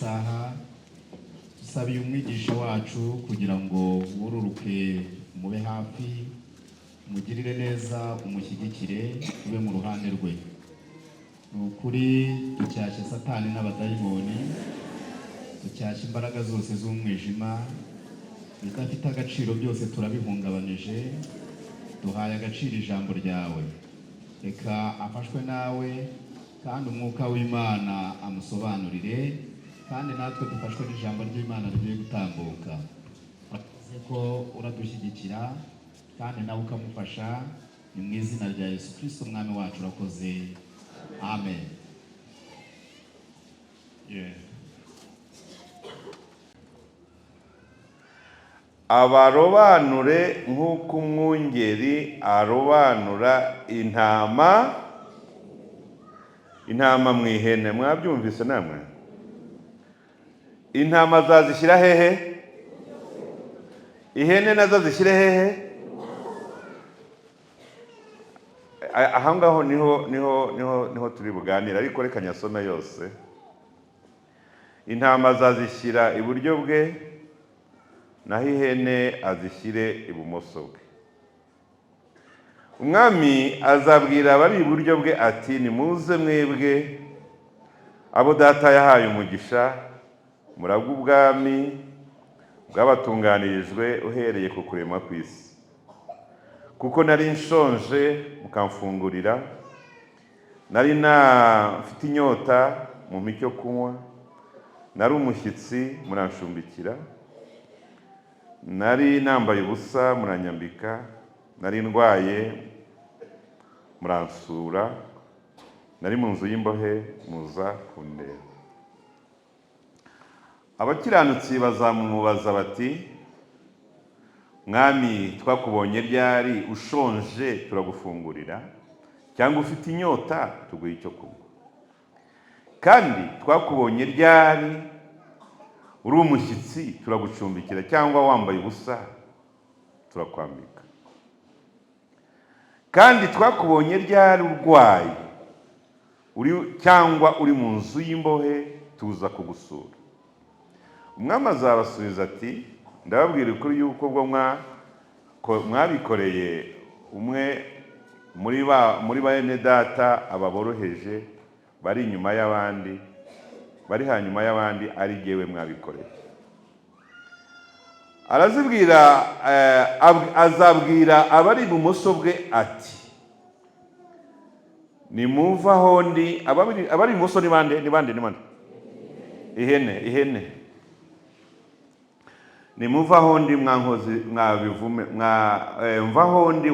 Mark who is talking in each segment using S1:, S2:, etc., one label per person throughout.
S1: saha. Dusabiye umwigisha wacu kugira ngo wururuke, mube hafi, umugirire neza, umushyigikire, ube mu ruhande rwe. Ni ukuri ducyashye Satani n'abadayimoni, ducyashye imbaraga zose z'umwijima, ibidafite agaciro byose turabihungabanije. Duhaye agaciro ijambo ryawe. Reka afashwe nawe, kandi Umwuka w'Imana amusobanurire, kandi natwe dufashwe n'ijambo ry'Imana rigiye gutambuka. Urakoze ko uradushyigikira kandi nawe ukamufasha. Ni mu izina rya Yesu Kirisito Umwami wacu urakoze, amen.
S2: Yeah.
S3: Abarobanure nk'uko umwungeri arobanura intama mu ihene. Mwabyumvise namwe? Intama azazishyira hehe? Ihene nazo zishyire hehe? Aho ngaho niho turi buganire, ariko reka nyasome yose. Intama azazishyira iburyo bwe, naho ihene azishyire ibumoso bwe. Umwami azabwira abari iburyo bwe ati: "Nimuze mwebwe abo Data yahaye umugisha, muragwe ubwami bwabatunganirijwe uhereye ku kurema kw'isi. Kuko nari nshonje mukamfungurira, nari mfite inyota mumpa icyo kunywa, nari umushyitsi murancumbikira, nari nambaye ubusa muranyambika, nari ndwaye muransura, nari mu nzu y'imbohe muza kundeba." Abakiranutsi bazamubaza bati: "Mwami, twakubonye ryari ushonje turagufungurira, cyangwa ufite inyota tuguha icyo kunywa? Kandi twakubonye ryari uri umushyitsi turagucumbikira, cyangwa wambaye ubusa turakwambika? Kandi twakubonye ryari urwaye uri cyangwa uri mu nzu y'imbohe tuza kugusura?" Umwami azabasubiza ati: "Ndababwira ukuri yuko ubwo mwabikoreye umwe muri bene Data aba boroheje bari inyuma y'abandi, bari hanyuma y'abandi, ari jyewe mwabikoreye." Arazibwira azabwira abari ibumoso bwe ati: "Nimuva aho ndi." Abari ibumoso ni bande? Ni bande? Ni bande? Ihene, ihene. "Nimuva aho ndi, mwankozi mwabivume mwa mva aho ndi,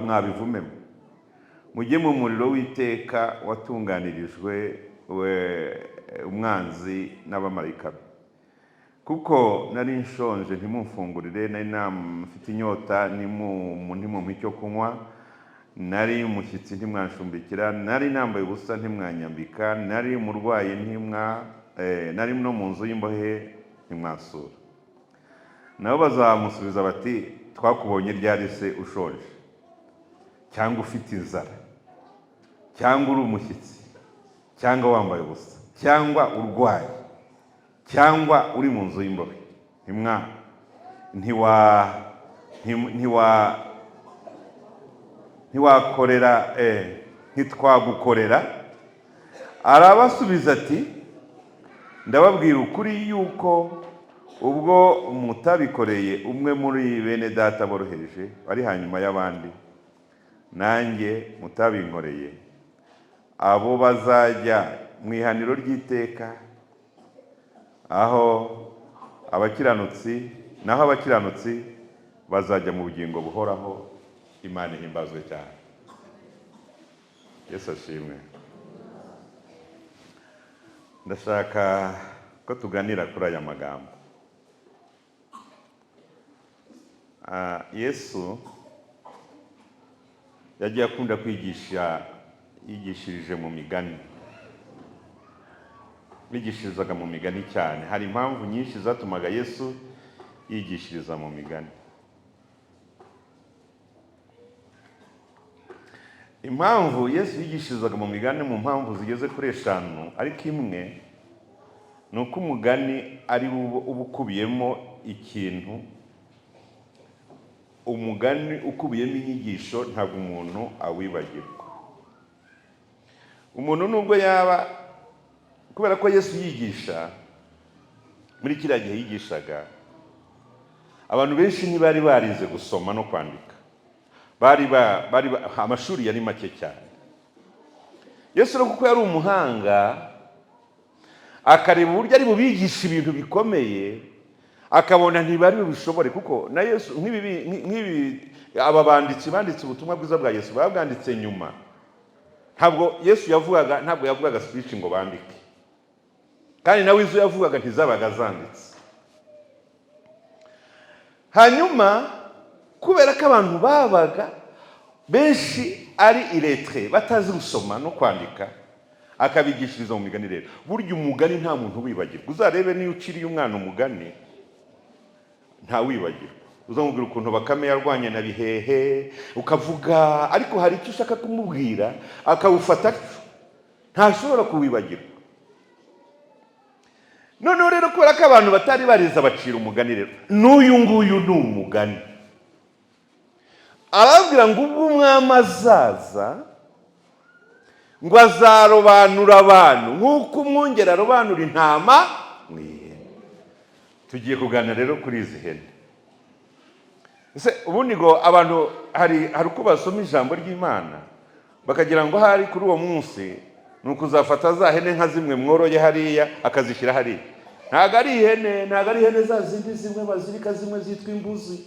S3: mwabivumemo, mujye mu muriro w'iteka watunganirijwe umwanzi n'abamarayika be. Kuko nari nshonje ntimumfungurire, nari mfite inyota ntimumpe icyo kunywa, nari umushyitsi ntimwancumbikira, nari nambaye ubusa ntimwanyambika, nari umurwayi nari no mu nzu y'imbohe ntimwansura." Nabo bazamusubiza bati: "Twakubonye ryari se ushonje, cyangwa ufite inzara, cyangwa uri umushyitsi, cyangwa wambaye ubusa, cyangwa urwaye, cyangwa uri mu nzu y'imbohe, ntimwa ntiwa ntiwa ntiwakorera ntitwagukorera?" Arabasubiza ati: "Ndababwira ukuri yuko ubwo mutabikoreye umwe muri bene Data boroheje bari hanyuma y'abandi, nanjye mutabinkoreye." Abo bazajya mu ihaniro ry'iteka, aho abakiranutsi, naho abakiranutsi bazajya mu bugingo buhoraho. Imana ihimbazwe cyane. Yesu ashimwe. Ndashaka ko tuganira kuri aya magambo. Yesu yagiye akunda kwigisha yigishirije mu migani, yigishirizaga mu migani cyane. Hari impamvu nyinshi zatumaga Yesu yigishiriza mu migani. Impamvu Yesu yigishirizaga mu migani, mu mpamvu zigeze kuri eshanu, ariko imwe Ni uko umugani ari wo uba ukubiyemo ikintu. Umugani ukubiyemo inyigisho, ntabwo umuntu awibagirwa. Umuntu nubwo yaba, kubera ko Yesu yigisha muri kiriya gihe, yigishaga abantu benshi ntibari barize gusoma no kwandika, amashuri yari make cyane. Yesu rero, kuko yari umuhanga, akareba uburyo ari bubigisha ibintu bikomeye, akabona ntibari bubishobore, kuko na Yesu nk'ibi aba banditsi banditse ubutumwa bwiza bwa Yesu babwanditse nyuma. Ntabwo Yesu yavugaga, ntabwo yavugaga speech ngo bandike, kandi nawe izo yavugaga ntizabaga zanditse. Hanyuma kubera ko abantu babaga benshi ari illettrés, batazi gusoma no kwandika, akabigishiriza mu migani. Rero burya umugani nta muntu wibagirwa. Uzarebe, niyo uciriye umwana umugani ntawibagirwa. Uzamubwira ukuntu Bakame yarwanye na Bihehe, ukavuga, ariko hari icyo ushaka kumubwira, akawufata atyo, ntashobora kuwibagirwa. Noneho rero, kubera ko abantu batari barize, abacira umugani. Rero n'uyu nguyu ni umugani. Arababwira ngo ubwo umwami azaza, ngo azarobanura abantu nk'uko umwungeri arobanura intama mu ihene. Tugiye kuganira rero kuri izi hene. Ese ubundi ngo abantu hari uko basoma ijambo ry'Imana bakagira ngo hari kuri uwo munsi ni ukuzafata za hene nka zimwe mworoye hariya, akazishyira hariya? Ntabwo ari ihene, ntabwo ari ihene za zindi zimwe bazirika, zimwe zitwa imbuzi.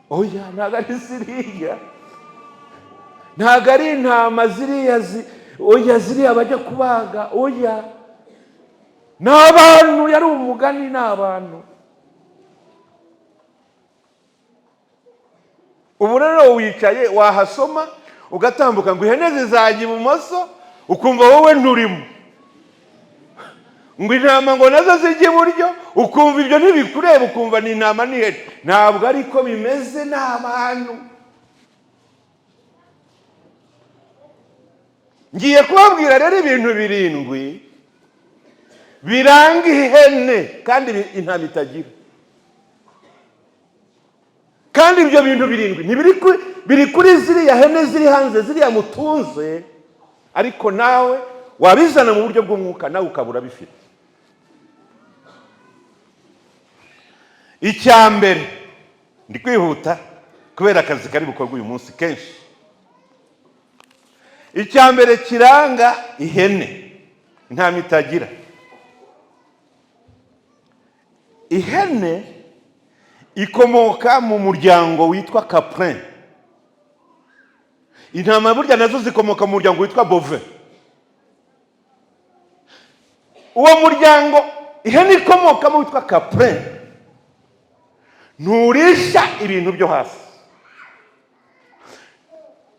S3: Oya, ntabwo ari ziriya, ntabwo ari intama ziriya, oya, ziriya bajya kubaga, oya, ni abantu. Yari umugani, ni abantu. Ubu rero wicaye wahasoma ugatambuka ngo ihene zizajya ibumoso, ukumva wowe nturimo, ngo intama ngo nazo zijya iburyo, ukumva ibyo ntibikureba, ukumva ni intama n'ihene. Ntabwo ariko bimeze, ni abantu. Ngiye kubabwira rero ibintu birindwi biranga ihene kandi intama itagira. Kandi ibyo bintu birindwi biri kuri ziriya hene ziri hanze, ziriya mutunze, ariko nawe wabizana mu buryo bw'umwuka, nawe ukaba urabifite. Icya mbere, ndi kwihuta kubera akazi kari bukorwe uyu munsi kenshi. Icya mbere kiranga ihene intama itagira: ihene ikomoka mu muryango witwa caprin. Intama burya nazo zikomoka mu muryango witwa bovin. Uwo muryango ihene ikomokamo witwa caprin nturisha ibintu byo hasi.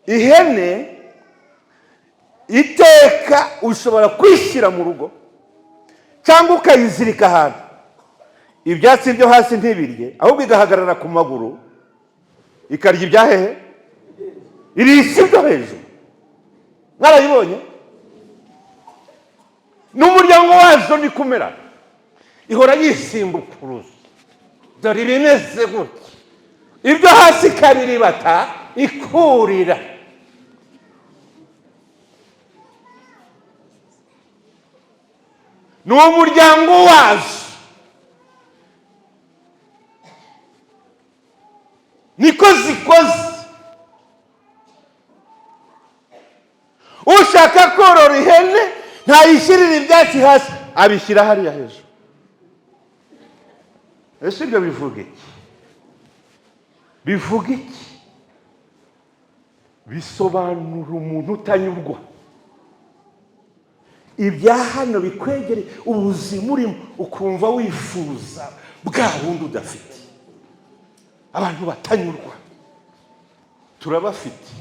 S3: Ihene iteka ushobora kwishyira mu rugo cyangwa ukayizirika ahantu, ibyatsi byo hasi ntibirye, ahubwo igahagarara ku maguru ikarya ibya hehe? Irisha ibyo hejuru. Mwarayibonye? N'umuryango wazo ni kumera, ihora yisimbukuruza, dore ibimeze gutya, ibyo hasi ikabiribata ikurira. Ni umuryango wazo, niko zikoze. Ushaka korora ihene ntayishyirira ibyatsi hasi, abishyira hariya hejuru. Ese ibyo bivuga iki? Bivuga iki? Bisobanura umuntu utanyurwa. Ibya hano bikwegereye, ubuzima urimo, ukumva wifuza bwa bundi udafite. Abantu batanyurwa turabafite.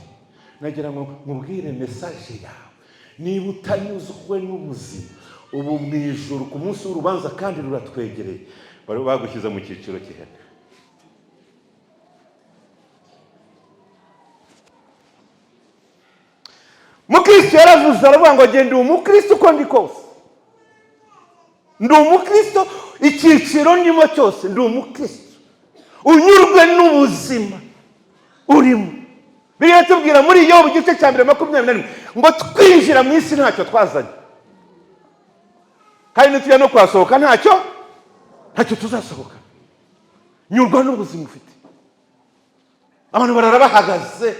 S3: Nagira ngo nkubwire message yawe: niba utanyuzwe n'ubuzima ubu, mu ijoro ku munsi w'urubanza, kandi ruratwegereye, bari bagushyize mu cyiciro cy'ihene. Mukristo yaravuze, aravuga ngo genda uwo mukristo uko ndi kose. Ndi umukristo, icyiciro ndimo cyose ndi umukristo. Unyurwe n'ubuzima urimo. Bibiliya itubwira muri Yobu igice cya mbere 21 ngo twinjira mu isi ntacyo twazanye, kandi nitujya no kuhasohoka ntacyo tuzasohoka. Nyurwa n'ubuzima ufite. Abantu barara bahagaze,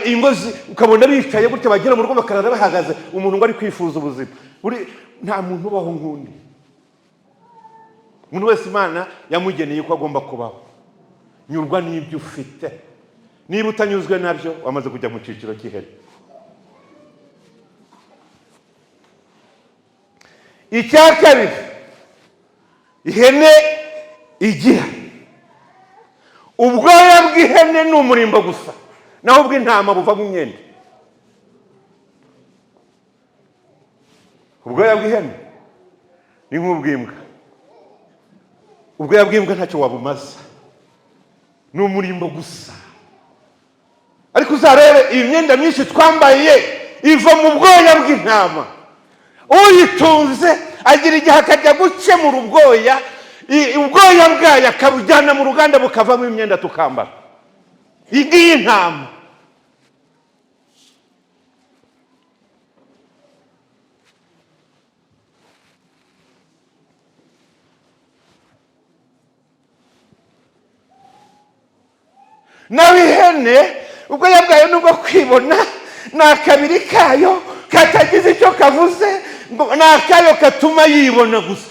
S3: ingo ukabona bicaye gutya, bagera mu rugo bakarara bahagaze. Umuntu ngo ari kwifuza ubuzima buri, nta muntu ubaho nk'undi. Umuntu wese Imana yamugeneye ko agomba kubaho. Nyurwa n'ibyo ufite. Niba utanyuzwe nabyo, wamaze kujya mu cyiciro cy'ihene. Icya kabiri ihene igira, ubwoya bw'ihene ni umurimbo gusa, naho ubw'intama buvamo imyenda. Ubwoya bw'ihene ni nk'ubw'imbwa. Ubwoya bw'imbwa ntacyo wabumaza, ni umurimbo gusa. Ariko uzarebe iyi myenda myinshi twambaye iva mu bwoya bw'intama. Uyitunze agira igihe akajya gukemura ubwoya, ubwoya bwayo akabujyana mu ruganda bukavamo imyenda tukambara. Iyi ngiyi intama. Naho ihene ubwoya bwayo nubwo kwibona ni akabiri kayo katagize icyo kavuze, ngo ni akayo katuma yibona gusa.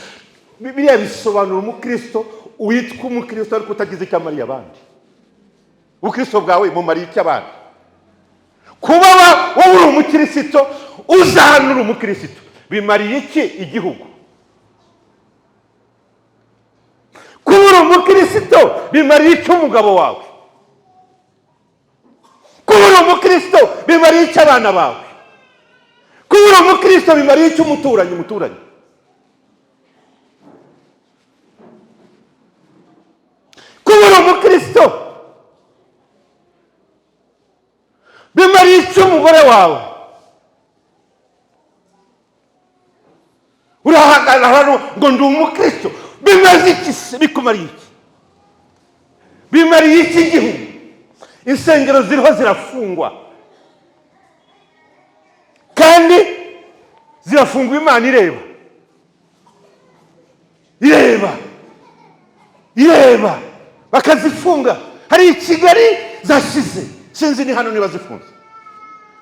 S3: Biriya bisobanura umukristo witwa umukristo ariko utagize icyo amariye abandi. Ubukristo bwawe bumariye icyo abandi. Kuba wowe uri umukristo, uza hano uri umukristo, bimariye iki igihugu? Kuba uri umukristo bimariye iki umugabo wawe? Kuba uri umukristo bimariye iki abana bawe? Kuba uri umukristo bimariye iki umuturanyi? Umuturanyi kuba uri umukristo bimariye iki umugore wawe? Urahagarara hano ngo ndi umukristo, bimaze iki se? Bikumariye iki? Bimariye iki igihugu? Insengero ziriho zirafungwa, kandi zirafungwa Imana ireba, ireba, ireba, bakazifunga. Hari i Kigali zashize, sinzi ni hano niba zifunze.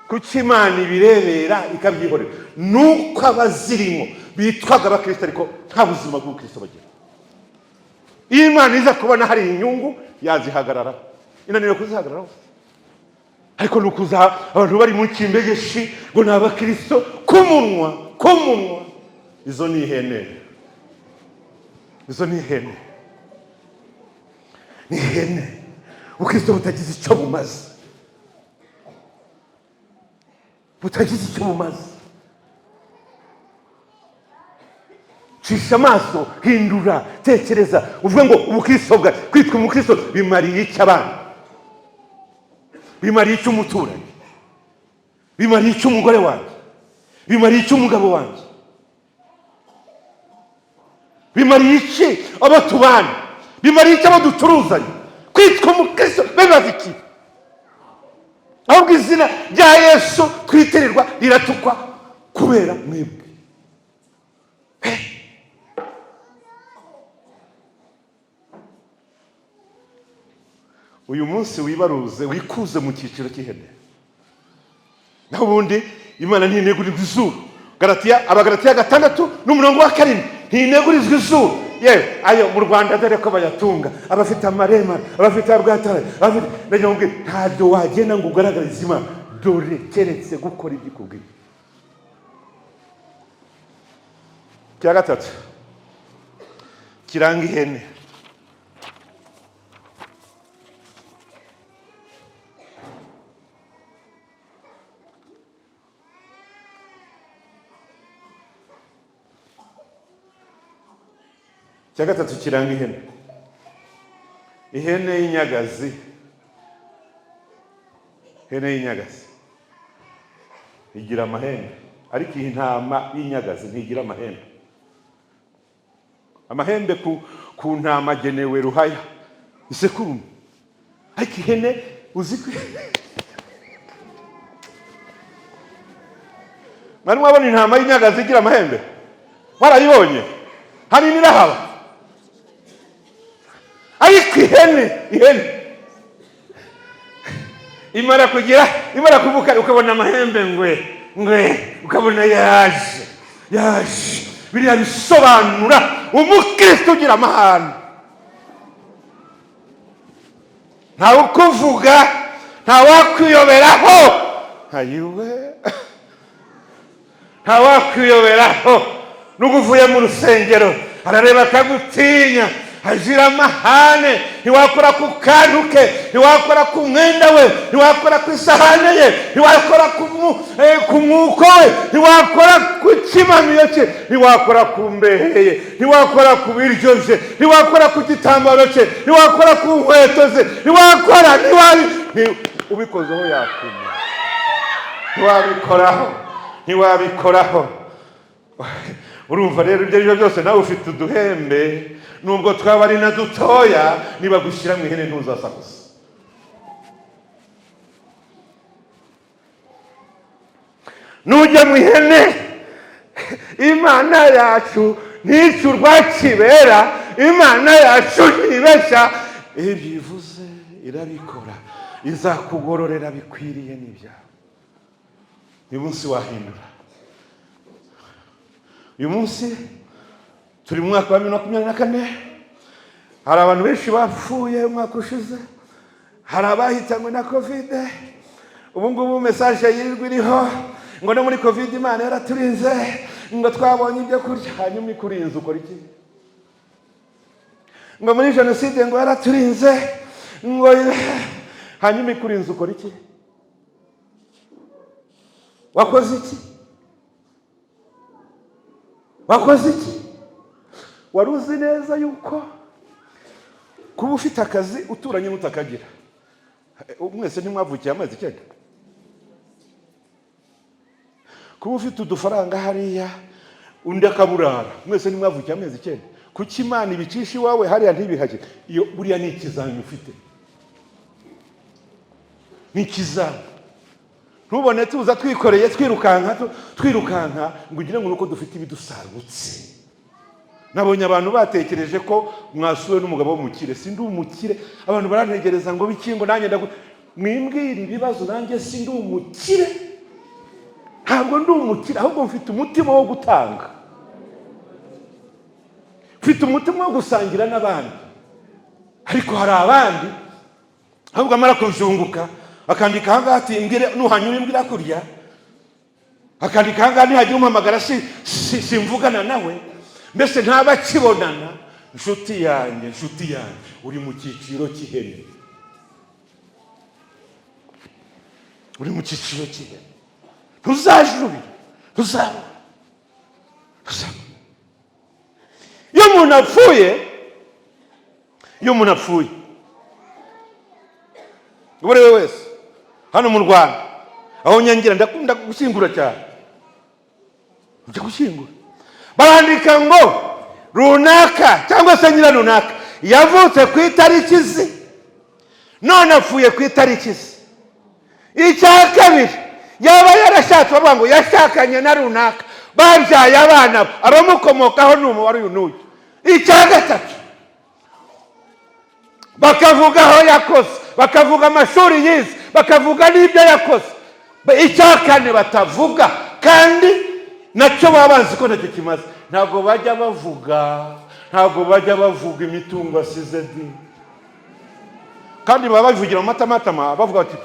S3: Kuki Imana ibirebera ikabyihorera? Nuko abazirimo bitwaga abakristo ariko nta buzima bw'ubukristo bagira. Iyo Imana iza kubona hari inyungu yazihagarara, inaniwe kuzihagararaho. Ariko ni ukuza abantu bari mu kimbegeshi ngo ni abakristo ku munwa, ku munwa. Izo ni ihene, izo ni ihene, ni ihene. Ubukristo butagize icyo bumaze, butagize icyo bumaze. Cisha amaso, hindura, tekereza, uvuge ngo ubukristo bwa kwitwa umukristo bimariye iki abana? Bimariye iki umuturanyi? Bimariye iki umugore wanjye? Bimariye iki umugabo wanjye? Bimariye iki abo tubana? Bimariye iki abo ducuruzanya? Kwitwa umukristo bimaze iki? Ahubwo izina rya Yesu twitirirwa riratukwa kubera mwebwe. Uyu munsi wibaruze, wikuze mu cyiciro cy'ihene. Naho ubundi Imana ntinegurirwa izuru. Galatiya, Abagalatiya 6 n'umurongo wa 7, ntinegurizwa izuru. Yewe ayo mu Rwanda dore ko bayatunga, abafite amaremare, abafite abwatara, abafite, ndagira ngo mbwire, ntabyo wagenda ngo ugaragarize Imana, dore keretse gukora ibyo ikubwiye. Icya gatatu kiranga ihene, icya gatatu kiranga ihene, ihene y'inyagazi, ihene y'inyagazi igira amahembe, ariko iyi ntama y'inyagazi ntigira amahembe. Amahembe ku ntama agenewe ruhaya, isekurume, ariko ihene uzi ko mwari mwabona intama y'inyagazi igira amahembe? Warayibonye? Hari n'irahaba. Ariko ihene imara kugira, imara kuvuka, ukabona amahembe ngwe ngwe, ukabona yaje yaje. Biriya bisobanura umukristo ugira amahane, ntawe ukuvuga, ntawakwiyoberaho, ayiwe, ntawakwiyoberaho. Nubwo uvuye mu rusengero arareba akagutinya, agira amahane. Ntiwakora ku kantu ke, ntiwakora ku mwenda we, ntiwakora ku isahane ye, ntiwakora ku mwuko we, ntiwakora ku kimamiyo cye, ntiwakora ku mbehe ye, ntiwakora ku biryo bye, ntiwakora ku gitambaro cye, ntiwakora ku nkweto ze, ntiwakora, ubikozeho yakuma. Ntiwabikoraho, ntiwabikoraho. Urumva rero, ibyo ari byo byose nawe ufite uduhembe, nubwo twaba ari na dutoya, niba gushyira mu ihene ntuzasakuza. Nujya mu ihene, Imana yacu nticurwa kibera, Imana yacu ntibeshya, ibyo ivuze irabikora, izakugororera bikwiriye n'ibyawe. Uyu munsi wahindura. Uyu munsi turi mu mwaka wa 2024. Hari abantu benshi bapfuye umwaka ushize, hari abahitanywe na Covid. Ubu ngubu message yirirwa iriho ngo no muri Covid Imana yaraturinze, ngo twabonye ibyo kurya. Hanyuma ikurinze ukora iki? Ngo muri jenoside ngo yaraturinze, ngo hanyuma ikurinze ukora iki? Wakoze iki? Wakoze iki? Wari uzi neza yuko kuba ufite akazi uturanye n'utakagira, mwese ntimwavukiye amezi 9. Kuba ufite udufaranga hariya undi akaburara, mwese ntimwavukiye amezi 9. Kuki Imana ibicisha iwawe hariya ntibihagire? Iyo buriya ni ikizami ufite, ni ikizami. Ntubone tuza twikoreye twirukanka, twirukanka ngo ugire ngo nuko dufite ibidusagutse. Nabonye abantu batekereje ko mwasuwe n'umugabo w'umukire. Sindi umukire, abantu barantegereza ngo bikingo nanjye ndagu mwimbwira ibibazo, nanjye sindi umukire, ntabwo ndi umukire, ahubwo mfite umutima wo gutanga, mfite umutima wo gusangira n'abandi. Ariko hari abandi ahubwo amara kuzunguka akandika ahangaha ati mbwire nuhanyura imbwira kurya, akandika ahangaha nihagira umpamagara simvugana nawe, mbese ntabakibonana. Nshuti yanjye, nshuti yanjye, uri mu cyiciro cy'ihene, uri mu cyiciro cy'ihene, ntuzajubira, ntuzabura, ntuzabura. Iyo umuntu apfuye, iyo umuntu apfuye, uwo ari we wese hano mu Rwanda aho nyangira ndakunda gushyingura cyane, njya gushyingura barandika ngo runaka cyangwa se nyira runaka yavutse ku itariki izi none apfuye ku itariki izi. Icya kabiri, yaba yarashatse, bavuga ngo yashakanye na runaka, babyaye abana, abamukomokaho ni umubare uyu n'uyu. Icya gatatu, bakavuga aho yakoze, bakavuga amashuri yize, bakavuga n'ibyo yakoze. Icya kane batavuga kandi nacyo baba bazi ko nacyo kimaze, ntabwo bajya bavuga, ntabwo bajya bavuga imitungo asize di, kandi baba babivugira mu matamatama, bavuga bati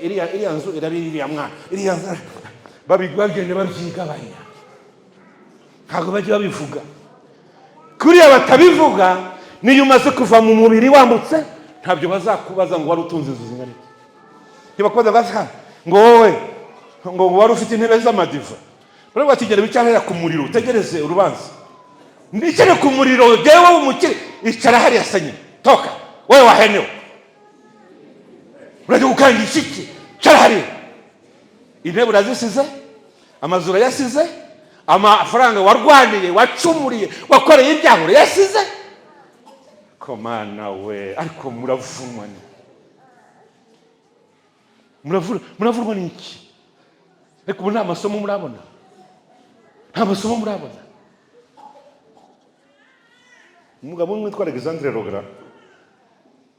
S3: iriya nzu irabiri iriya mwana, iriya nzu bagenda babyigabanya, ntabwo bajya babivuga. Kuriya batabivuga, niyo umaze kuva mu mubiri wambutse ntabyo bazakubaza ngo wari utunze inzu zingana iki. Ntibakubaza ngo wowe ngo wari ufite intebe z'amadiva, baravuga bati gera wicare hariya ku muriro utegereze urubanza. Nicare ku muriro jewe w'umukire, icara hariya se nyine, toka wowe wahenewe, urajya gukangisha iki? Icara hariya. Intebe urazisize, amazu urayasize, Amafaranga warwaniye, wacumuriye, wakoreye ibyaha, urayasize. Komana we, ariko muravunwa ni muravunwa n'iki? Ariko ubu nta masomo murabona, nta masomo murabona. Umugabo umwe witwa Alexandre le Grand.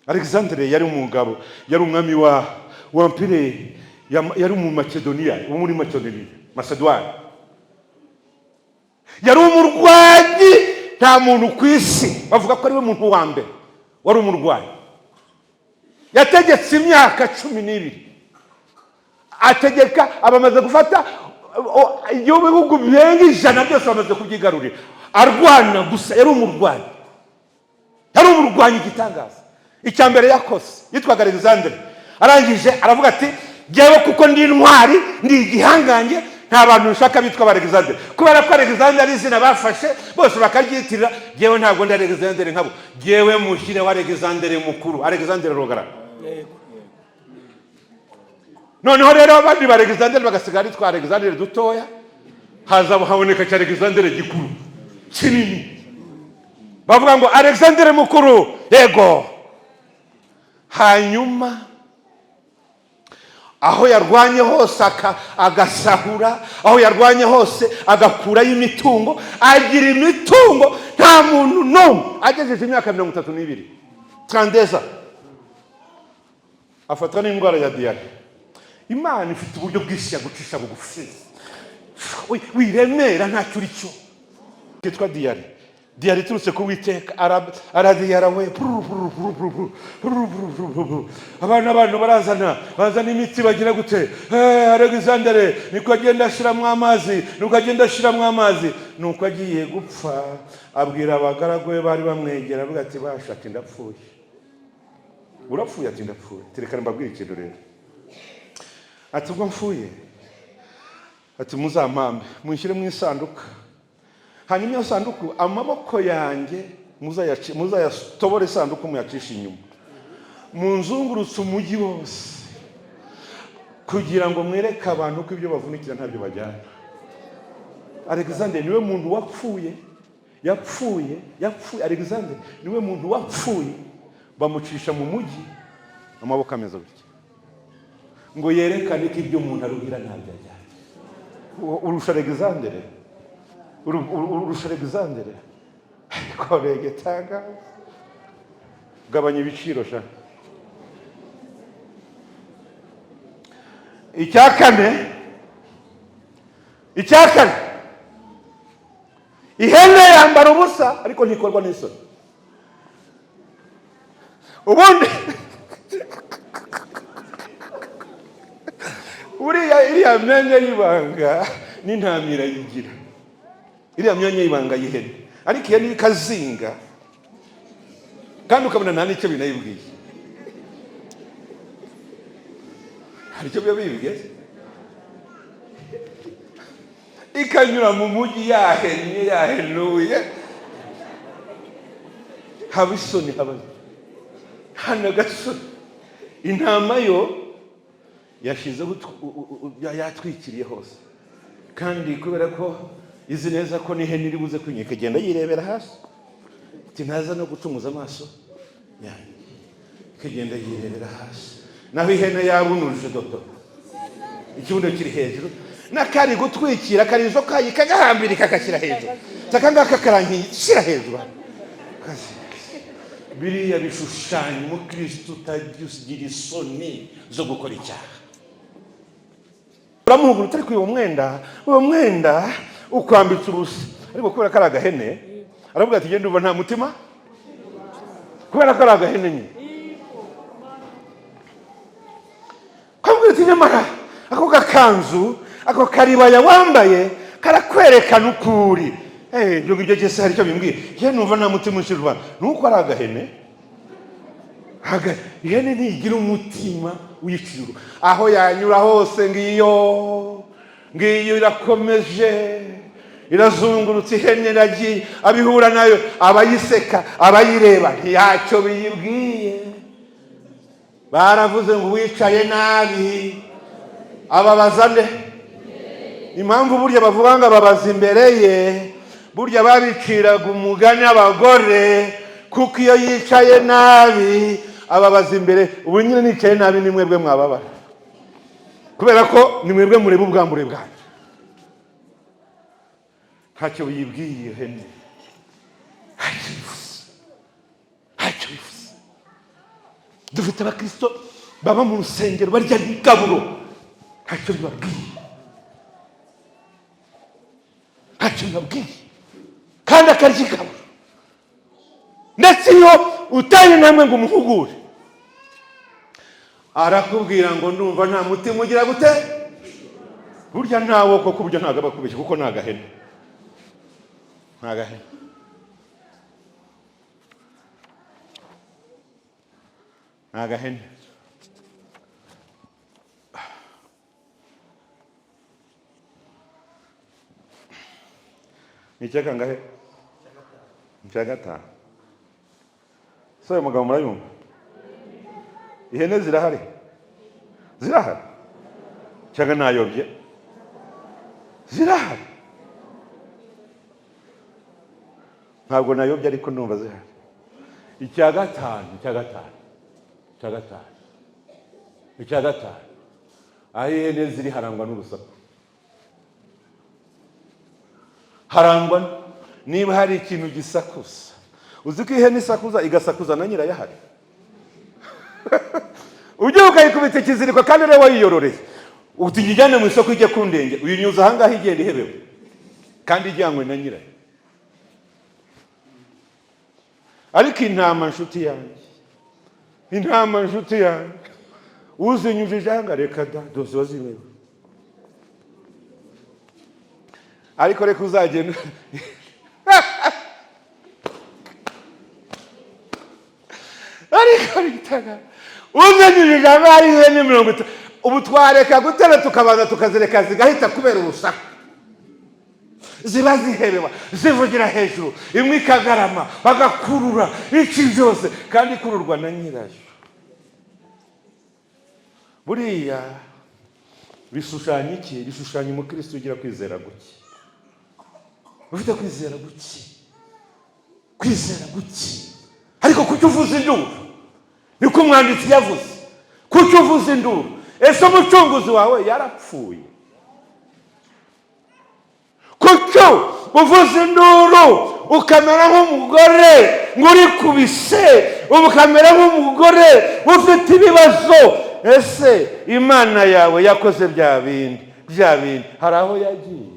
S3: Alexandre yari umugabo, yari umwami wa empire, yari mu Makedoniya, wo muri Makedoniya, Macédoine. Yari umurwanyi, nta muntu ku isi bavuga ko ariwe muntu wa mbere wari umurwanyi. Yategetse imyaka 12, ategeka abamaze gufata ibihugu birenga 100, byose bamaze kubyigarurira, arwana gusa. Yari umurwanyi, yari umurwanyi igitangaza. Icya mbere yakoze, yitwaga Alexandre, arangije aravuga ati: "Jyewe kuko ndi intwari, ndi igihangange, nta bantu nshaka bitwa ba Alexandre, kubera ko Alexandre ari izina bafashe bose bakaryitirira. Jyewe ntabwo ndi Alexandre nkabo, jyewe mushyireho Alexandre mukuru, Alexandre le Grand." Noneho rero abandi ba Alexandre bagasigara bitwa Alexandre dutoya, haza haboneka cya Alexandre gikuru kinini, bavuga ngo Alexandre mukuru. Yego. Hanyuma aho yarwanye hose agasahura, aho yarwanye hose agakurayo imitungo, agira imitungo nta muntu n'umwe. Agejeje imyaka 32, trandeza, afatwa n'indwara ya diyare. Imana ifite uburyo bwinshi yagucisha bugufi. Wiremera, ntacyo uri cyo. Cyitwa diyare, diyare iturutse ku Witeka. Aradiyara we, puru, puru, puru, puru, puru, puru, puru, puru, puru. Abana, abantu barazana, bazana imiti, bagira gute. Alexandre niko agenda ashiramo amazi, nuko agenda ashiramo amazi, nuko agiye gupfa abwira abagaragu be bari bamwegera, avuga ati: "Basha," ati, "ndapfuye." "Urapfuye?" Ati: "Ndapfuye." "Reka mbabwire ikintu rero," ati, "ubwo mfuye," ati, "muzampambe, munshyire mu isanduka, hanyuma iyo sanduku amaboko yanjye muzayatobore, isanduku muyacishe inyuma, munzungurutse umujyi wose, kugira ngo mwereke abantu ko ibyo bavunikira ntabyo bajyana." Alexander niwe muntu wapfuye, yapfuye, yapfuye. Alexander niwe muntu wapfuye bamucisha mu mujyi amaboko ameze gutya, ngo yerekane ko ibyo umuntu aruhira ntabyo ajyana. Urusha Alexander? Urusha Alexander? Ariko rege tangaza, gabanya ibiciro sha. Icya kane, icya kane: ihene yambara ubusa ariko ntikorwa n'isoni. Ubundi buriya iriya myanya y'ibanga n'intama irayigira, iriya myanya y'ibanga y'ihene, ariko ihene ikazinga kandi ukabona nta n'icyo binayibwiye. Hari icyo biba bibwiye? Ikanyura mu mujyi yahennye, yahenuye, haba isoni, haba nta na gasoni. Intama yo yashyizeho yatwikiriye hose, kandi kubera ko izi neza ko n'ihene iri buze kwinyika, ikagenda yirebera hasi, iti ntaza no gucumuza amaso yanjye, ikagenda yirebera hasi. Naho ihene yabunuje dodo, ikibuno kiri hejuru, n'akari gutwikira akarizo kayi kagahambira, kagashyira hejuru, aka ngaka karangiye, shyira hejuru hano. Biriya bishushanya umukristo utagira isoni zo gukora icyaha. Uramuhugura utari kwiba umwenda, uwo mwenda ukwambitse ubusa, ariko kubera ko ari agahene aravuga ati: "Genda, uva nta mutima," kubera ko ari agahene nyine. Kamubwira ati: "Nyamara ako gakanzu, ako karibaya wambaye karakwerekana uko uri." "Ibyo ngibyo byose hari icyo bimbwiye? Njye numva nta mutima ushirwa." Nuko ari agahene. Ihene ntigira umutima uyicira, aho yanyura hose ngiyo, ngiyo irakomeje, irazungurutse, ihene iragiye, abihura nayo, abayiseka, abayireba, ntiyacyo biyibwiye. Baravuze ngo uwicaye nabi ababaza nde? Impamvu burya bavuga ngo ababaza imbere ye, burya babiciraga umugani abagore, kuko iyo yicaye nabi ababaza imbere. Ubu nyine nicaye nabi ni mwebwe mwababara, kubera ko ni mwebwe mureba ubwambure bwanjye. Ntacyo yibwiye ihene, ntacyo bivuze, ntacyo bivuze. Dufite abakristo baba mu rusengero barya n'igaburo, ntacyo bibabwiye, ntacyo bibabwiye, kandi akarya igaburo. Ndetse iyo uteye intambwe ngo umuhugure, arakubwira ngo ndumva nta mutima ugira gute. Burya ntawo koko, burya ntabwo aba akubeshya, kuko ni agahene, ni agahene. Ni agahene. Ni icya kangahe? Icya gatanu. So uyu mugabo murayumva? Ihene zirahari? Zirahari? Cyangwa nayobye? Zirahari? Ntabwo nayobye, ariko ndumva zihari. Icya gatanu, icya gatanu, icya gatanu, icya gatanu. Aho ihene ziri harangwa n'urusaku, harangwa niba hari ikintu gisakuza. Uzi ko ihene isakuza igasakuza na nyirayo ahari? Ujye ukayikubita ikiziriko kandi ariwe wayiyororeye, utuyijyane mu isoko ijye kundenge, uyinyuza ahangaha igenda ihebewe kandi ijyanywe na nyirayo. Ariko intama nshuti yanjye, intama nshuti yanjye, uzinyujije ahanga reka da, dore ziba zibewe. Ariko reka uzagenda ariko bitaga uzinyujije ahanga hari ihene 50. Ubu twareka gutera tukabanza tukazireka zigahita kubera urusaku. Ziba zihebewa, zivugira hejuru, imwe ikagarama, bagakurura iki byose, kandi ikururwa na nyirayo. Buriya bishushanya iki? Bishushanya umukristo ugira kwizera guke, ufite kwizera guke, kwizera guke. Ariko kuki uvuza induru? Niko umwanditsi yavuze. Kuki uvuza induru? Ese umucunguzi wawe yarapfuye? Kuki uvuza induru ukamera nk'umugore ngo uri ku bise, ukamera nk'umugore ufite ibibazo? Ese Imana yawe yakoze bya bindi, bya bindi, hari aho yagiye?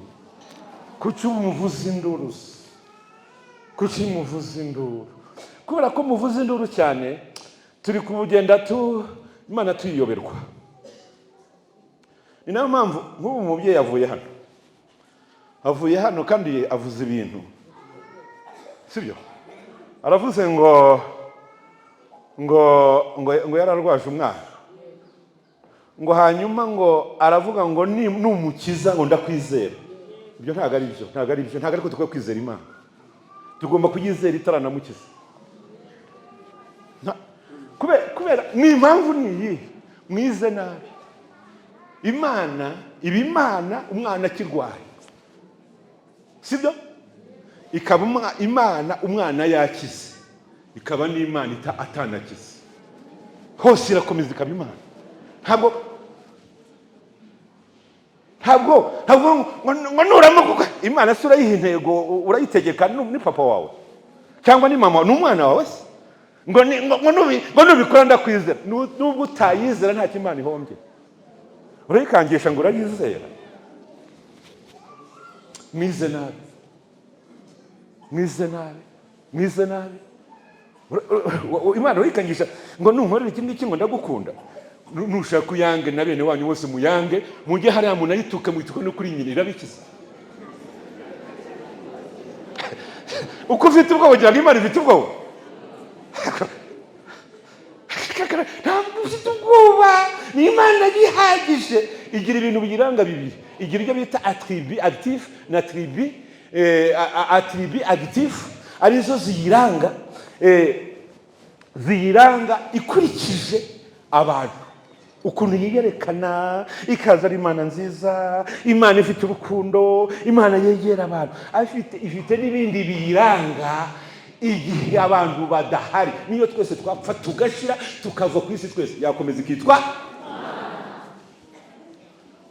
S3: Kuki umuvuza induru se? Kuki muvuza induru? Kubera ko muvuza induru cyane, turi kugenda tu Imana tuyiyoberwa. Ni nayo mpamvu nk'ubu umubyeyi avuye hano, avuye hano kandi avuze ibintu, sibyo? Aravuze ngo ngo ngo ngo yararwaje umwana, ngo hanyuma ngo aravuga ngo numukiza ngo ndakwizera. Ibyo ntabwo ari byo, ntabwo ari byo, ntabwo ariko dukwiye kwizera Imana. Tugomba kuyizera itaranamukiza. Kubera ni impamvu ni iyi, mwize nabi. Imana iba Imana umwana akirwaye, sibyo? Ikaba Imana umwana yakize, ikaba n'Imana atanakize, hose irakomeza ikaba Imana. Ntabwo ntabwo ntabwo ngo nuramuka Imana se urayiha intego, urayitegeka? Ni papa wawe cyangwa ni mama, ni umwana wawe se? Ngo nubikora ndakwizera. Nubwo utayizera ntacyo Imana ihombye. Urayikangisha ngo urayizera. Mwize nabi, mwize nabi, mwize nabi. Imana urayikangisha ngo nunkorera iki ngiki ngo ndagukunda. Nushaka uyange na bene wanyu bose muyange, mujye hariya munayituke, mwituke no kuri nyina, irabikiza. Uko ufite ubwoba ugira ngo Imana ifite ubwoba? Ntabwo ufite ubwoba, ni Imana yihagije. Igira ibintu biyiranga bibiri, igira ibyo bita attribut actif na attribut actif, arizo ziyiranga, ziyiranga ikurikije abantu. Ukuntu yiyerekana ikaza ari Imana nziza, Imana ifite urukundo, Imana yegera abantu, ifite n'ibindi biyiranga igihe abantu badahari. Niyo twese twapfa tugashira tukava ku isi twese, yakomeza ikitwa.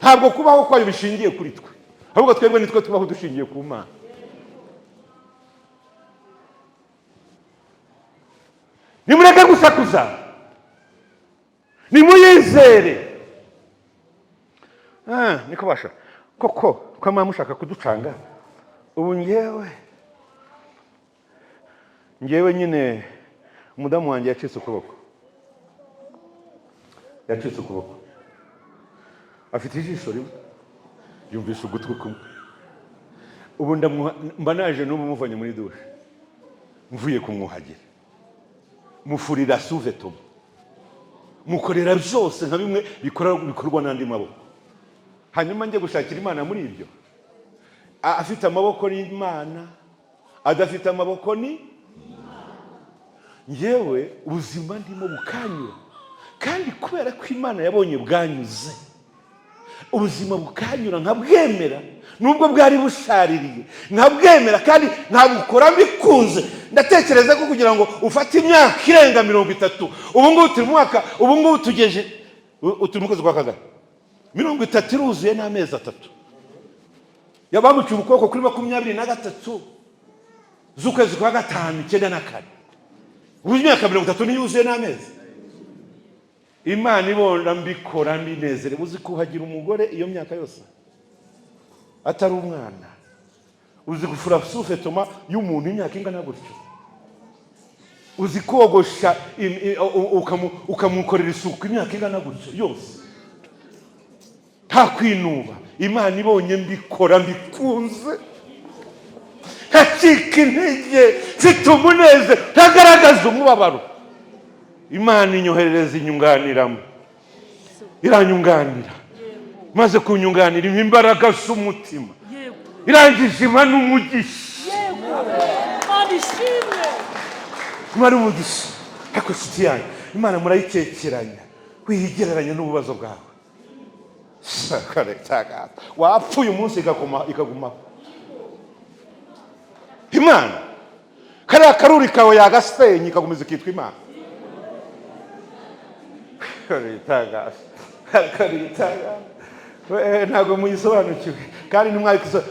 S3: Ntabwo kubaho kwayo bishingiye kuri twe, ahubwo twebwe nitwe tubaho dushingiye ku Mana. Nimureke gusakuza, nimuyizere. Niko basha koko ko muba mushaka kuducanga. Ubu ngewe nyine umudamu wanjye yacitse ukuboko, yacitse ukuboko, afite ijisho rimwe, yumvisha ugutwi kumwe. Ubu mba naje n'ubu muvanye muri dushe, mvuye kumwuhagira, mufurira suvetoma, mukorera byose nka bimwe bikorwa n'andi maboko. Hanyuma njye gushakira Imana muri ibyo. Afite amaboko ni Imana, adafite amaboko ni ngewe. Ubuzima ndimo bukanyura, kandi kubera ko Imana yabonye bwanyuze, ubuzima bukanyura nkabwemera, nubwo bwari bushaririye nkabwemera, kandi nkabukora mbikunze. Ndatekereza ko kugira ngo ufate imyaka irenga 30, ubu ngubu turi mu mwaka, ubu ngubu tugeje turi mu kwezi kwa kangahe? 30 iruzuye n'amezi 3. Yabamuciye ukuboko kuri 23 z'ukwezi kwa 5 94. Ubu imyaka 30 niyuzuye n'amezi. Imana ibona mbikora mbinezere. Uzi kuhagira umugore iyo myaka yose atari umwana? Uzi gufura sufetoma y'umuntu imyaka ingana gutyo? Uzi kogosha ukamukorera isuku imyaka ingana gutyo yose nta kwinuba? Imana ibonye mbikora mbikunze, ntacika intege, mfite umunezero, ntagaragaza umubabaro, Imana inyoherereza inyunganiramo, iranyunganira. Maze kunyunganira impa imbaraga z'umutima, irangije impa n'umugisha. Imana umugisha. Ariko inshuti yanyu, Imana murayikekeranya, wiyigereranya n'ububazo bwawe. Wapfuye umunsi ikagumaho. Imana kariya karuri kawe yagasenya ikagumiza ikitwa Imana. Ntabwo muyisobanukiwe, kandi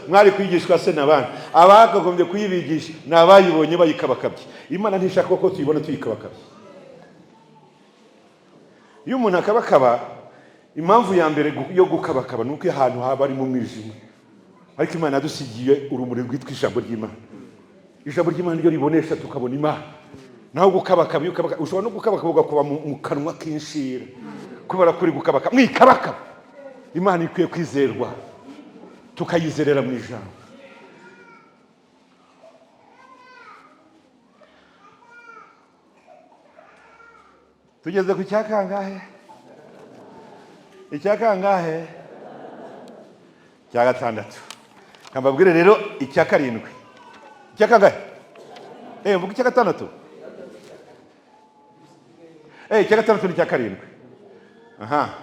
S3: mwari kwigishwa se n'abandi. Abakagombye kuyibigisha ni abayibonye bayikabakabye. Imana ntishaka ko tuyibona tuyikabakabye. Iyo umuntu akabakaba, impamvu ya mbere yo gukabakaba ni uko ahantu haba ari mu mwijima. Ariko Imana yadusigiye urumuri rwitwa ijambo ry'Imana. Ijambo ry'Imana ryo ribonesha tukabona Imana. Naho gukabakaba, ushobora no gukabakaba ugakuba mu kanwa k'inshira kubera kuri gukabaka. Mwikabakaba, Imana ikwiye kwizerwa, tukayizerera mu ijambo. Tugeze ku cya kangahe? Icya kangahe? Cya gatandatu. Mbabwire rero icya karindwi. Icya kangahe? Mvuga icya gatandatu. Icya gatandatu ni icya karindwi. Aha.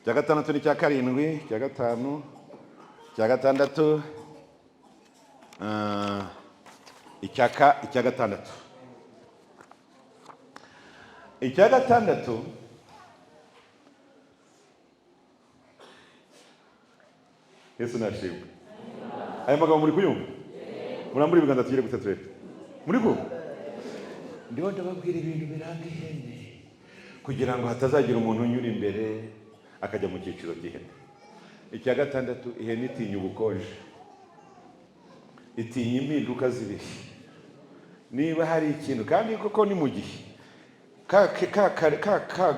S3: Icya gatandatu ni icya karindwi, icya gatanu, icya gatandatu, icya gatandatu. Icya gatandatu Yesu nashimwe. Aya magambo muri kuyumva? Murambure ibiganza tugere gute turebe. Muri kumva? Ndiho ndababwira ibintu biranga ihene kugira ngo hatazagira umuntu unyura imbere akajya mu cyiciro cy'ihene. Icya gatandatu, ihene itinya ubukonje, itinya impinduka z'ibihe. Niba hari ikintu kandi koko ni mu gihe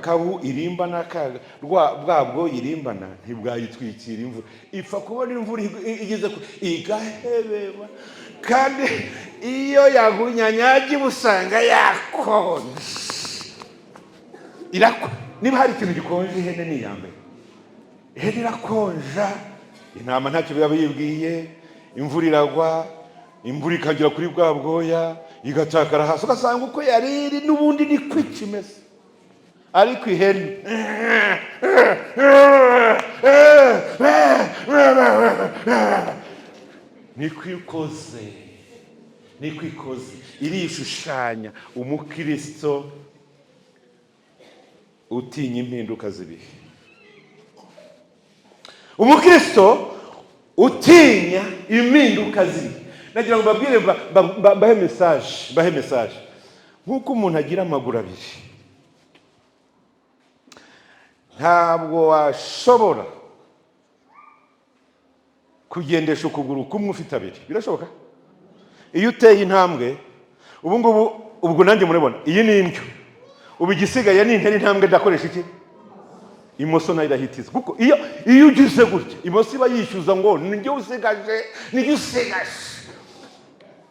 S3: kabu irimbana bwabwo irimbana ntibwayitwikira imvura, ipfa kubona imvura igeze igahebeba. Kandi iyo yagunyanyagiye usanga yakonje. Niba hari ikintu gikonje ihene ni iya mbere. Ihene irakonja, intama ntacyo biba biyibwiye, imvura iragwa, imvura ikagera kuri bwa bwoya igatakara hasi, ugasanga uko yari iri n'ubundi ni ko ikimeze. Ariko ihene niko ikoze, niko ikoze, irishushanya umukristo utinya impinduka z'ibihe, umukristo utinya impinduka z'ibihe. Nagira ngo mbabwire, mbahe message, mbahe message. Nk'uko umuntu agira amaguru abiri, ntabwo washobora kugendesha ukuguru kumwe ufite abiri. Birashoboka? Iyo uteye intambwe ubu ngubu, ubwo nanjye murabona iyi ni indyo, ubu igisigaye ni intera intambwe, ndakoresha iki? Imoso nayo irahitiza, kuko iyo ugize gutya imoso iba yishyuza ngo nijye usigaje, nijye usigaje.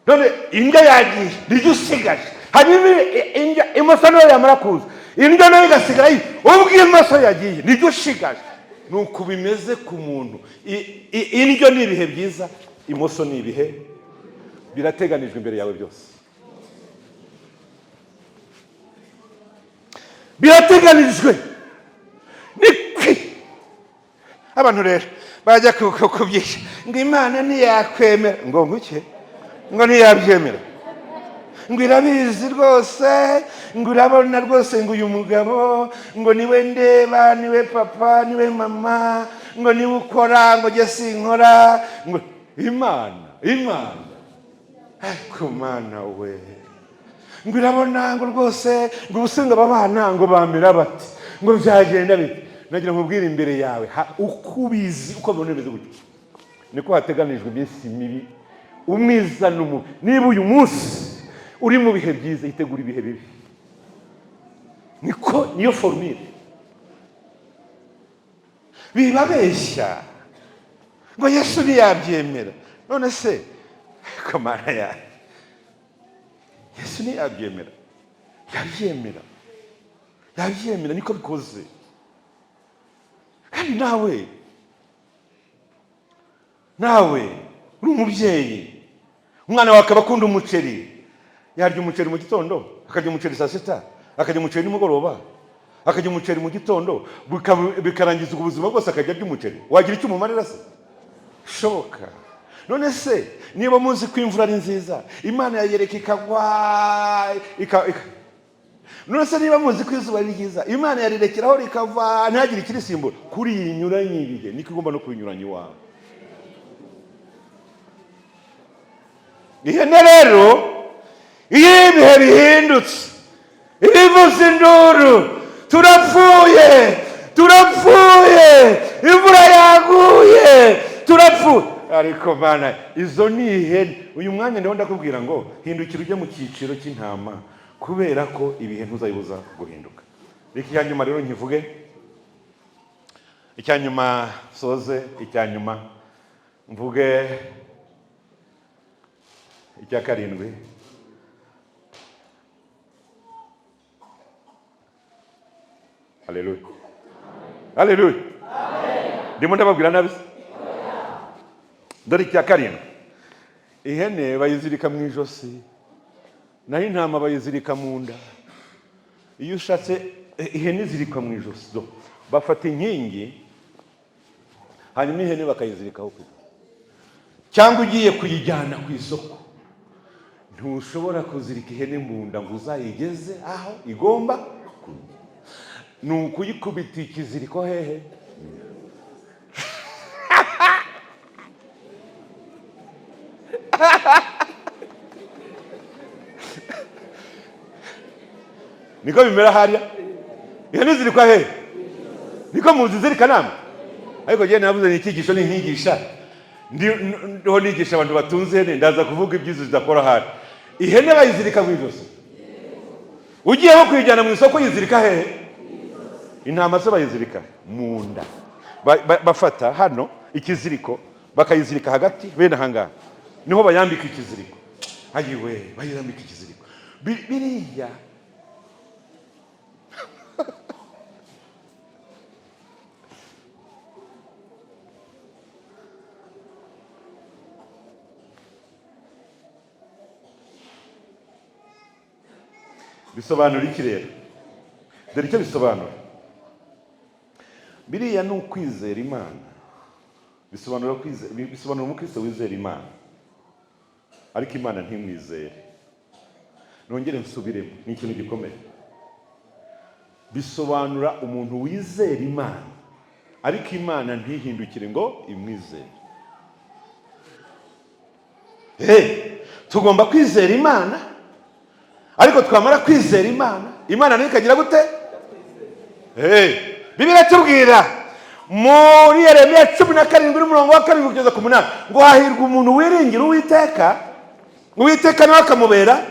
S3: None indyo yagiye, nijye usigaje. Hanyuma indyo imoso nayo yamara kuza, indyo nayo igasigara, ubwo imoso yagiye nijye usigaje. Ni uku bimeze ku muntu. Indyo ni ibihe byiza, imoso ni ibihe birateganijwe imbere yawe, byose birateganijwe. Ni kwi abantu rero bajya kubyisha ngo Imana ntiyakwemera, ngo nguke, ngo ntiyabyemera, ngo irabizi rwose, ngo urabona rwose, ngo uyu mugabo ngo niwe ndeba, niwe papa, niwe mama, ngo niwe ukora, ngo njye sinkora, ngo Imana, Imana, ariko Mana we, ngo irabona, ngo rwose, ngo ubusenga aba bana ngo bamera bati, ngo byagenda bite. Nagira nkubwire, imbere yawe uko ubizi, uko bibona bimeze gutya, niko hateganijwe iminsi mibi, umwiza n'umubi. Niba uyu munsi uri mu bihe byiza, itegura ibihe bibi. Niko niyo formule. Bibabeshya ngo Yesu ntiyabyemera. None se kamara ya Yesu ntiyabyemera? Yabyemera, yabyemera, niko bikoze. Kandi nawe uri umubyeyi, umwana wawe akaba akunda umuceri, yarya umuceri mu gitondo, akarya umuceri saa sita, akarya umuceri nimugoroba, akarya umuceri mu gitondo, bikarangiza ubuzima bwose akajya arya umuceri, wagira icyo umumarira se? Shoboka. None se niba muzi ko imvura ari nziza, Imana yayereka ikagwa, none se niba muzi ko izuba ari ryiza, Imana yarirekeraho rikava ntihagire ikirisimbura? Kuri iyi nyuranye ibihe, niko igomba no kubinyuranya iwawe. Ihene rero iyo ibihe bihindutse ibivuza induru, turapfuye, turapfuye, imvura yaguye, turapfuye. Ariko Mana, izo ni ihene. Uyu mwanya ndiho ndakubwira ngo hindukira ujye mu cyiciro cy'intama, kubera ko ibihe ntuzayibuza guhinduka. Reka icya nyuma rero nkivuge, icya nyuma soze, icya nyuma mvuge icya karindwi. Haleluya, haleluya! Ndimo ndababwira nabi se? Dore icya karindwi: ihene bayizirika mu ijosi, naho intama bayizirika mu nda. Iyo ushatse, ihene izirikwa mu ijosi, do bafata inkingi, hanyuma ihene bakayizirikaho ku ijosi. Cyangwa ugiye kuyijyana ku isoko, ntushobora kuzirika ihene mu nda ngo uzayigeze aho igomba kujya. Ni ukuyikubita ikiziriko hehe? Niko bimera hariya. Ihene izirikwa hehe? Niko muzizirika namwe? Ariko njyewe navuze ni icyigisho, ni inyigisha ndiho nigisha abantu batunze ihene, ndaza kuvuga ibyiza zidakora. Hari ihene bayizirika mu ijosi, ugiye nko kuyijyana mu isoko yizirika hehe? Intama se bayizirika mu nda. Bafata hano ikiziriko bakayizirika hagati bene ahangaha, niho bayambika ikiziriko. Ayiwe, bayambika ikiziriko. Biriya bisobanura iki rero? Dore icyo bisobanura. Biriya ni ukwizera Imana, bisobanura kwizera, bisobanura umukristo wizera Imana ariko Imana ntimwizere. Nongere nsubiremo, ni ikintu gikomeye. Bisobanura umuntu wizera Imana ariko Imana ntihindukire ngo imwizere. Hey, tugomba kwizera Imana, ariko twamara kwizera Imana, Imana nayo ikagira gute? Hey, Bibiliya itubwira muri Yeremiya 17 n'umurongo wa 7 kugeza ku 8 ngo hahirwa umuntu wiringira Uwiteka, Uwiteka nawe akamubera.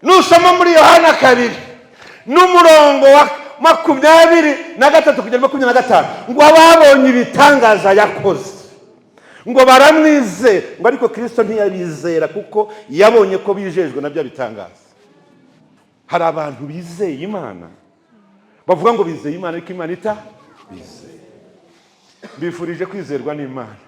S3: Nusoma muri Yohana 2 n'umurongo wa 23 kugera 25 ngo ababonye ibitangaza yakoze ngo baramwizera, ngo ariko Kristo ntiyabizera kuko yabonye ko bijejwe na bya bitangaza. Hari abantu bizeye Imana bavuga ngo bizeye Imana ariko Imana ita bizeye. Bifurije kwizerwa n'Imana.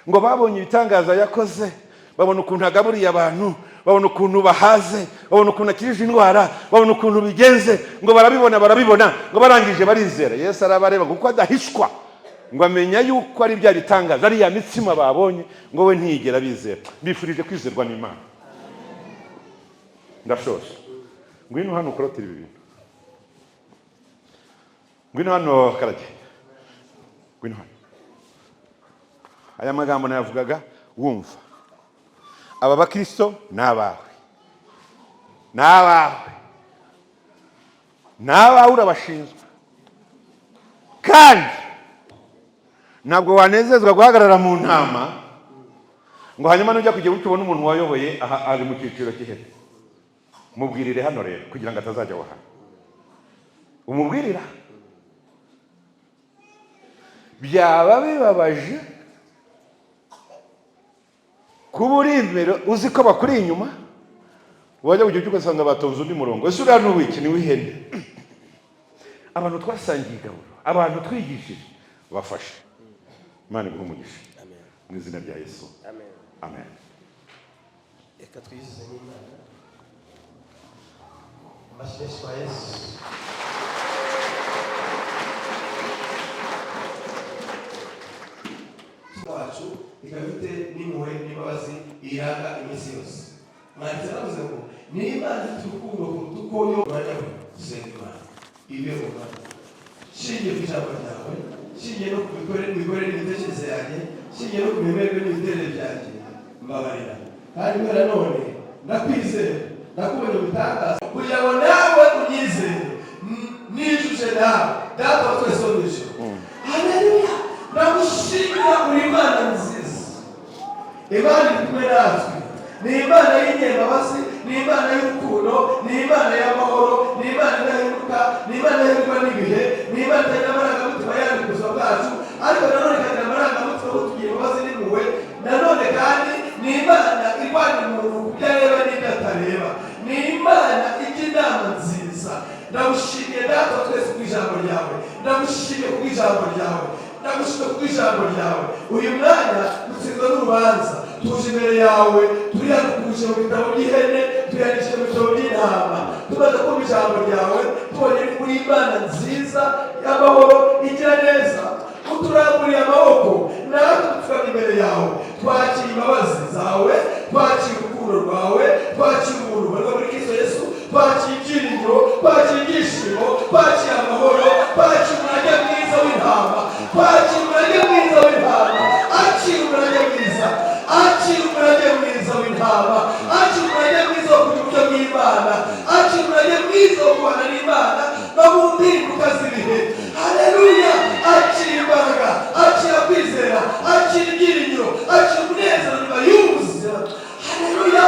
S3: Ngo babonye ibitangaza yakoze, babona ukuntu agaburiye abantu, babona ukuntu bahaze, babona ukuntu akirije indwara, babona ukuntu bigenze, ngo barabibona barabibona, ngo barangije barizera. Yesu arabareba kuko adahishwa, ngo amenya yuko ari bya bitangaza, ari ya mitsima babonye, ngo we ntiyigera bizera. Bifurije kwizerwa n'Imana. Ndashoje. Ngwino hano ukorotire ibi bintu. Ngwino hano Karage. Ngwino hano. Aya magambo nayavugaga wumva. Aba bakristo ni abawe, ni abawe, ni abawe, urabashinzwe. Kandi ntabwo wanezezwa guhagarara mu ntama ngo hanyuma nujya kujya utubona umuntu wayoboye aha ari mu cyiciro cy'ihene. Mubwirire hano rero kugira ngo atazajya aho hantu. Umubwirira byaba bibabaje kuba uri imbere uzi ko bakuri inyuma, wajya kujya ugasanga batonze undi murongo. Ese uriya ni uwiki? Ni uw'ihene. Abantu twasangiye igaburo, abantu twigishije, bafashe. Imana iguhe umugisha mu izina rya Yesu.
S2: Amen.
S3: Amen.
S2: Reka twizize n'Imana. Amashyi menshi kwa Yesu. Wacu ikaba ifite n'impuhwe n'imbabazi iranga iminsi yose. Mwanditsi yaravuze ngo ni Imana ifite urukundo kuruta uko yo mwanya we gusenga Imana ibe mu mwanya. Nshingiye ku ijambo ryawe, nshingiye no ku mikorere n'imitekerereze yanjye, nshingiye no ku mimerere n'imiterere byanjye, mbabarira. Kandi kubera none ndakwizera, ndakubonye ibitangaza kugira ngo nawe unyizere, nijuje nawe Data wa twese wo mu ijuru. Haleluya! Ndagushimira, uri Imana nziza. Imana iri kumwe natwe, ni Imana y'inyembabazi, ni Imana y'urukundo, ni Imana y'amahoro, ni Imana idahinduka, ni Imana idahinduka n'ibihe, ni Imana itagira amarangamutima yandi ku buzima bwacu, ariko nanone ikagira amarangamutima yo kutugira imbabazi n'impuhwe. Nanone kandi ni Imana irwanira umuntu ku byo areba n'ibyo atareba, ni Imana ijya inama nziza. Ndagushimiye Data wa twese ku ijambo ryawe, ndagushimiye ku ijambo ryawe, ndagushimiye ku ijambo ryawe. Uyu mwanya dutsinzwe n'urubanza, tuje imbere yawe, turiyandikuje mu bitabo by'ihene, turiyandikije mu bitabo by'intama. Tumaze kumva ijambo ryawe, tubonye uri Imana nziza y'amahoro igira neza, uturamburiye amaboko, natwe dupfukamye imbere yawe, twakira imbabazi zawe, twakira urukundo rwawe, twakira ubuntu bubarwa muri Kristo Yesu, twakira ibyiringiro, twakira ibyishimo, twakira amahoro, twakira umurage mwiza w'intama, twakira umurage mwiza w'intama. Akira umurage mwiza, akira umurage mwiza w'intama, akira umurage mwiza wo kugira uburyo bw'Imana, akira umurage mwiza wo kubana n'Imana no mu mpinduka z'ibihe. Haleluya! Akira imbaraga, akira kwizera, akira ibyiringiro, akira umunezero nyuma y'ubuzima. Haleluya!